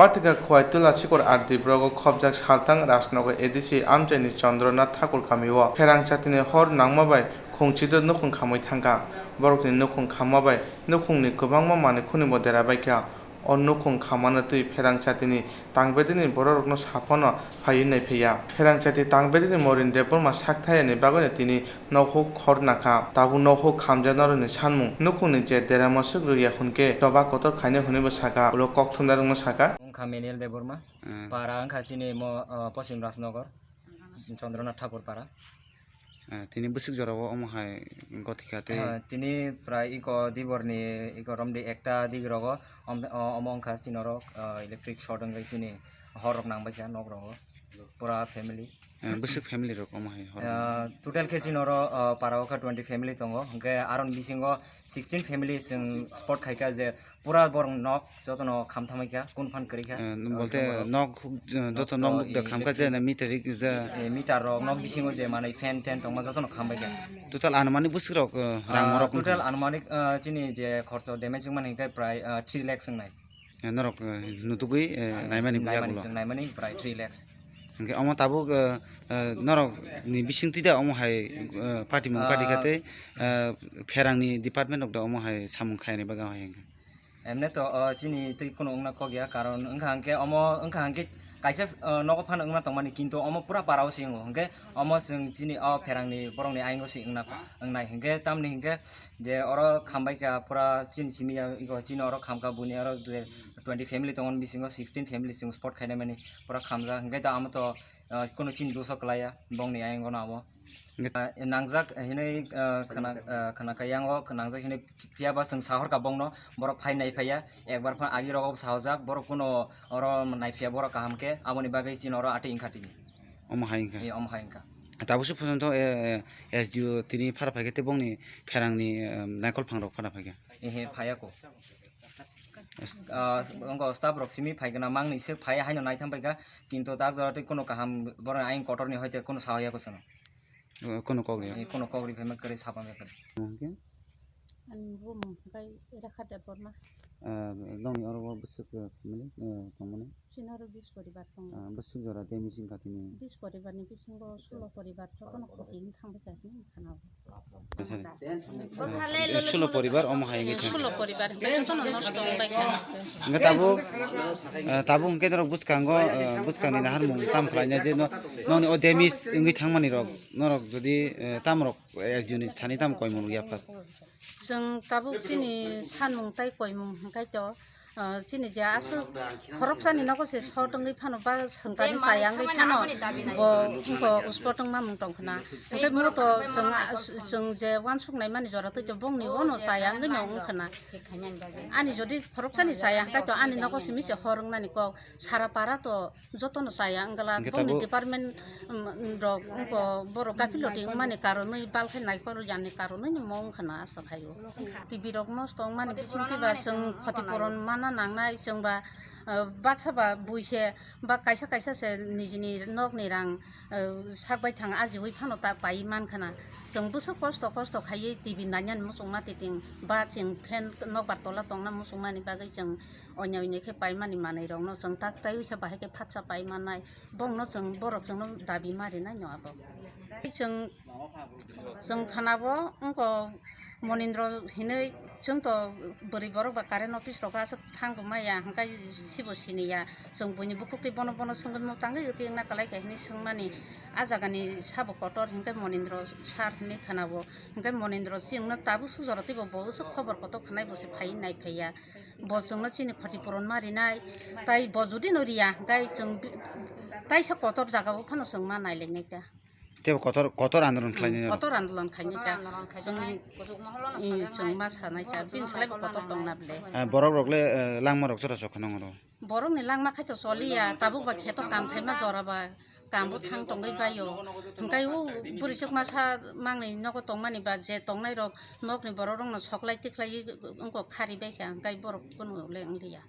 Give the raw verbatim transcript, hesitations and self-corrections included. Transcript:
Patika Khowai Tula Sikor R D block o khobjak saltang Rajnagar A D C amchaini Chandranath Thakur kamio pherang chatini hor nangma bai khungchido nukhung khamwi thangkha. Borokni nukhung khamma bai nukhungni kwbangma manwi khunibo dera baikha. O nukhung khamano twi pherang chatini tangbedini bororokno saphano phaiwi naiphaiya. Pherang chati tangbedini Morin Debbarma sakthayani bagwino tini nokhuk khor nakha. Tabuk nokhuk khamjaknairokni sanmung nukhungni je dera mwswk rwya hwnkhe choba kotor khainai hwnwibo sakha, ulo kokthumnairokno sakha. Wngkha Meniel Debbarma, Hmm. Para wngkha chini mo, ah, Poschim Rajnagar, Chandranath Thakur para. Ah, tini bwswk jorao omo hai gothika tei Ah, tini prai iko diborni iko romdi ekta digirogo om-, o-, omo wngkha chini oro, ah, electric short wngwi chini hor rok nangbaikha nok rogo pura family. Eh, bwswk family rok omo hai hor Ah, total khe chini oro, ah, para o kha twenty family tongo, hwnkhe aroni bisingo sixteen family chwng spot khaikha je pura borok nok jotono kham thangbaikha, kun phan kwrwikha. Eh, Ah, bolte chwng nok huk-, joto nok joto nukda i khamkha electric je na meter rik ja. Eh, meter rok nok bisingo je manwi fan ten tongma jotono khambaikha. Total anumanik bwswk rok, eh, rang Ah, rok total wngkha? Anumanik, ah, chini je khorcho damage wngmani hwnkhe prai, ah, three lakhs wngnai. Eh, norok, eh, nutugwi, eh, Ah, naimani naimani yagulo. Chwng naimani prai three lakhs. Hwnkhe omo tabuk, eh, eh, norok ni bisingtwi da omo hai, eh, party mung party Ah. Kha tei, eh, pherangni department rok da omo hai samung khaini bagwi hai hwnkhe. Emne to, ah, chini twi kuno wngna kok ya, karon wngkha hwnkhe omo wngkha hwnkhe kaisa, ah, nogo phano wngna tongmani, kintu omo pura para o se wngo, hwnkhe omo chwng chini o pherangni borokni ayang o se wngna, wngnai hwnkhe tamni hwnkhe je oro khambai kha pura chini simi ya, ego chini oro khamkha buini oro dui, twenty family tongo, bisingo sixteen family chwng spot khainai mani pura khamjak, hwnkhe to amo to, ah, kuno chini dosa kwlaiya bongni ayang o no amo. Hwnkhe Ah, nangjak hinwi, ah, khwna, ah, khwna kha yang o nangjak hinwi phiya ba chwng sahor kha bongno, borok phai nai phaiya, ekbar phano agi rogo sahojak, borok kuno oro nai phiya borok kaham khe, aboni bagwi chini oro atwi wngkha tini. Omo hai wngkha. Eh, omo hai wngkha. Tabuk se photo, eh, eh, S D O tini phara phai khe tei bongni pherangni, eh, naikol phang rok phara phai kha. Ehe, phaiya ko. Yes. Ah, wngkha staff rok simi phai gana mangni se phai haino naithang pai kha, kintu tak jora tei kuno kaham borok ayang kotor ni hoite kuno sahoya ko chwng. Eh, kuno kok ri. Eh, kuno kok ri phaima kwrwi sapa me kwrwi. Hwnkhe? Ani bumung hwnkhe Rekha Debbarma. Eh, nokni oro o bwswk, eh, family, eh, tongmani? Chini oro bis poribar tongo. Ah, bwswk jora damage wngkha tini? Bis poribar ni bisingo sulo poribar jotono khoti wng thangbai kha hwnwi khana o. Sorry. Eh, sulo poribar omo hai wngwi thang. Sulo poribar hwnkhe jotono nosto wngbai kha. Hwnkhe tabuk, eh, tabuk hwnkhe norok bwskango, eh, bwskangni naharmung tam khlaina je no, nokni o damage wngwi thangmani rok, norok jodi, eh, tamrok, eh, S D O ni thani tamo koimung rwya pha? Chwng tabuk chini sanmung tai koimung hwnkhe to, ah, chini je aswk khoroksani nogo se sot wngwi phano ba swngcharni chaya wngwi phano bo wngkha uspot wngma mung tong khna. Hwnkhe mo to chwng, ah, chwng je uansuk naimani jora twi to bongni bono chaya wngwi no wng khna. Ani jodi khoroksani chaya hwnkhe to ani nogo simi se hor wngnani kok sara para to jotono chaya wngla. Hwnkhe bongni tabuk department, um, rok wngkha borok gaphiloti wngmani karonwi balkhai naikhor yani karonwi ni mo wngkha na asa khaio. T V rok nosto wngmani bisingtwi ba chwng khoti puron mana nangnai chwng ba, uh, baksa ba bui se ba kaisa kaisa se nijini nokni rang, uh, sakbai thang ajiwi phano ta pai mankha na. Chwng bwswk kosto kosto khaiwi T V nainani muchungma titing ba chwng fan nokbar tola tongna muchungmani bagwi chwng onya onya khe paimani manwi rokno chwng tak tai uisa bahai khe phatsa pai mannai, bongno chwng borok chwngno dabi ma rinai no abo. Chwng, chwng khanabo wngkha Monindro hinwi, chwng to bwrwi borok ba current office rok aswk thang bo maya hwnkhe sibo siniya, chwng buini bukhuk twi bono bono swngwi mwtangwi twi wngna kwlai kha hinwi swngmani, a jagani sabo kotor hwnkhe Monindro sir hinwi khanabo, hwnkhe Monindro chwngno tabuk sujaro twibo bo aswk khobor kotor khwnai bo se phaiwi nai phaiya. Bo chwngno chini khoti puron ma rinai, tai bo jodi no riya, hwnkhe chwng bi-, taisa kotor jaga o phano chwng ma nailainai ta. Tei bo kotor, kotor andolon khlainai. Hmm, kotor andolon khainai ta. Chwng, hmm, chwng ma sanai ta. Bini salai bo kotor tongna bwle. Ah, borok rok le, eh, langma rok jora sok khna oro. Borok ni langma khai to choliya, tabuk ba kheto kam khaima jora ba. Kambo thang tongwi baio. Hwnkhe o bwrwi chukma sa mangni nogo tongmani ba je tongnai rok nokni borok rokno soklai tikhlai wngkha khari bai kha, hwnkhe borok kunu le wngliya.